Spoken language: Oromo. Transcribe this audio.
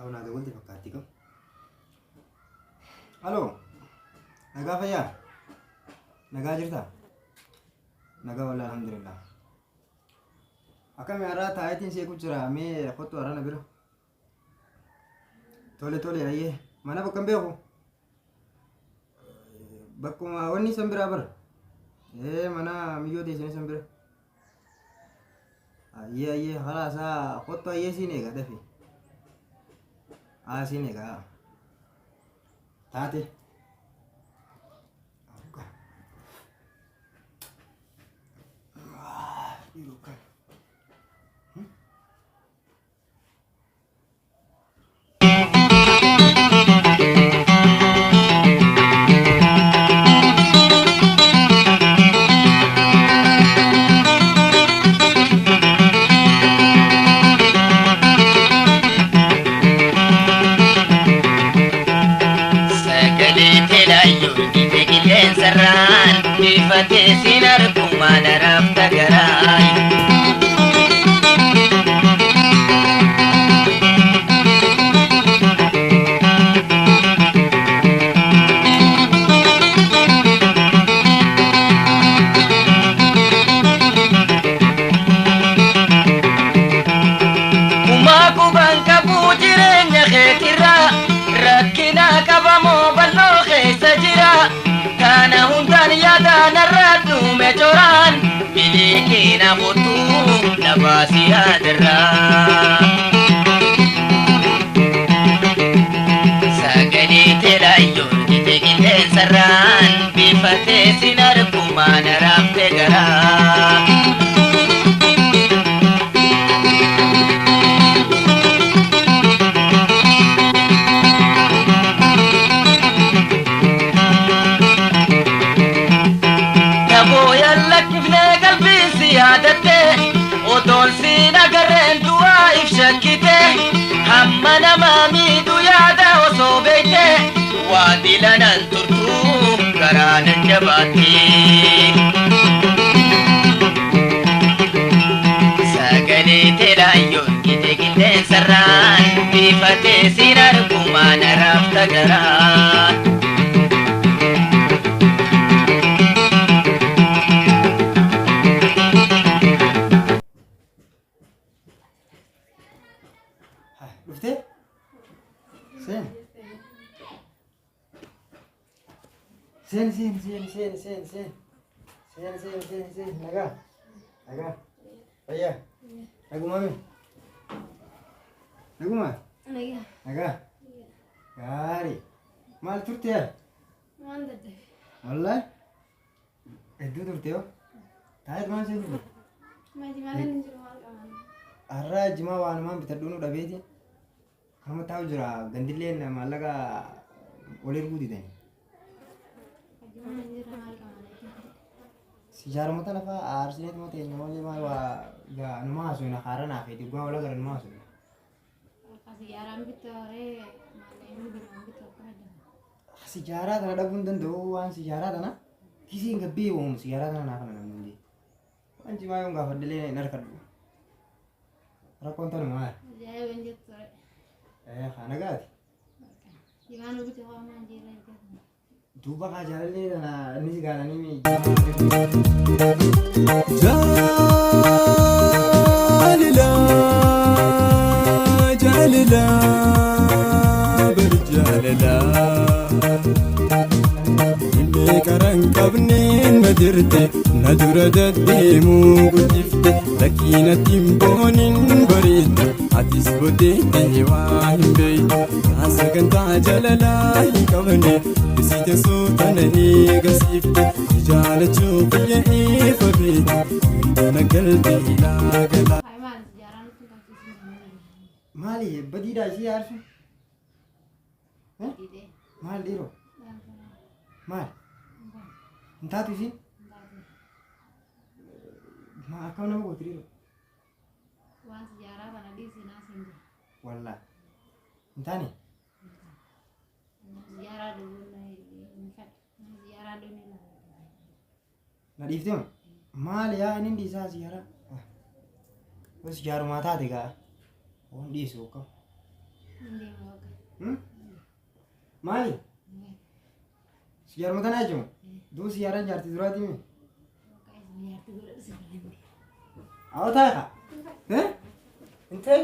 Haa naa dawwalte fakkaatti kam. Aloo. Nagaa fayyaa? Nagaa jirtaa? Nagaa wallaahi alhamdulillah. Akkami har'aa taayitiin seequ jira mee kottu har'a na bira. Tole tole ayyee mana bakka hin beeku. Bakkuma wanni san biraa bara. Ee mana miyyoo teessanii san bira. Ayyee ayyee karaa isaa kottu ayyee siin eega dafi. Haa siin eega. Taate. Dhiiroo kan. Sagalee teelaayyoo ite qilleensarraan bifatee siin argumaa naraaf tagaraay. Kumaa qubaan qabu jireenya keetirraa rakkina qabamoo bal'oo keessa jira. Kana hundaan yaada narraa dhume coraan milikiina kottuu na baasii yaadarraa. Sagalee teelaayyoo ite qilleensarraan bifatee sin argumaa naraafte garaa. Dabooyan lakkifnee qalbiin si yaadatte otoon siin agarreen du'aa if shakkite hamma nama miidhu yaada osoo beekte waa dilanan turtuu garaa nan jabaatte. Sagalee teelaayyoo ite qilleensarraan bifatee siin argumaa naraaf tagaraa. Dhuftee? Seen. Seen seen seen seen seen seen. Seen seen seen seen nagaa. Nagaa. Fayyaa. Naguma mi? Naguma? Nagaa. Nagaa. Gaarii. Maal turte yaa? Waan dadhabe. Wallaahi. Hedduu turte yoo. Taa'eet maal seen turte? Majimaan hin jiru maal qaban. Har'a jimaa waanumaan bitadhuu nu dhabeeti. Kanuma taa'u jira gandilleen maallaqa ol erguu didani. Majimaan hin jiru maal qaban. Sijaaruma tana fa'aa aarsineetuma teenya malee maal waa gaa numa haasofna haara naa feeti dhugaa wal agara numa haasofna. Sijaaraan bittaa horee maallaqni jimaan bittaa akkana jira. Sijaaraa tana dhabuu hin danda'u waan sijaaraa tana kisiin gabbii uumu sijaaraa tana naa kana namni hundi. Waan cimaa yoon gaafadhelee hin harkadhu. Rakkoon tanuma maali? Ajaa'iba hin jettu ture. Eh, haa nagaati. Jimaan bite homaa jira jedhu. Duuba kaa jaalallee tana inni si gaalanii mi Jaalala jaalala bar jaalala Illee karan qabneen na dirte na dura deddeemuu guddifte lakkii natti hin boonin bareeddu atis booddeettee waa hin beektu kaa sagantaa jaalalaa hin qabne isite suutana eegasiifte jaalachuu kiyya ifa beektu na galte ilaa galaa. Hayi maal sijaaraan nutti hin qabsiisin. Maali badiidhaa ishii aarsu? Didee. Maal dhiiroo? Maal? Hin taatu isiin? Maa akkam nama gooti dhiiroo? Waan sijaaraa kana dhiisi naa siin jedhe. Wallaa. Hin taane? Sijaaraa dhuguun hin fedhu. Sijaaraa dhuguun hin laala. Na dhiiftee moo? Maali yaa inni dhiisaa sijaaraa? Yoo sijaarumaa taate gaa. Waan dhiisu akkam. Hin deema bakka. Maali? Siyaaruma tanaa jechuun? Duu siyaaraan jaartii duraatii mi? Bakka isin jaartii godhadhu si hin deema. Awwa taa'e kaa. Hin ta'e?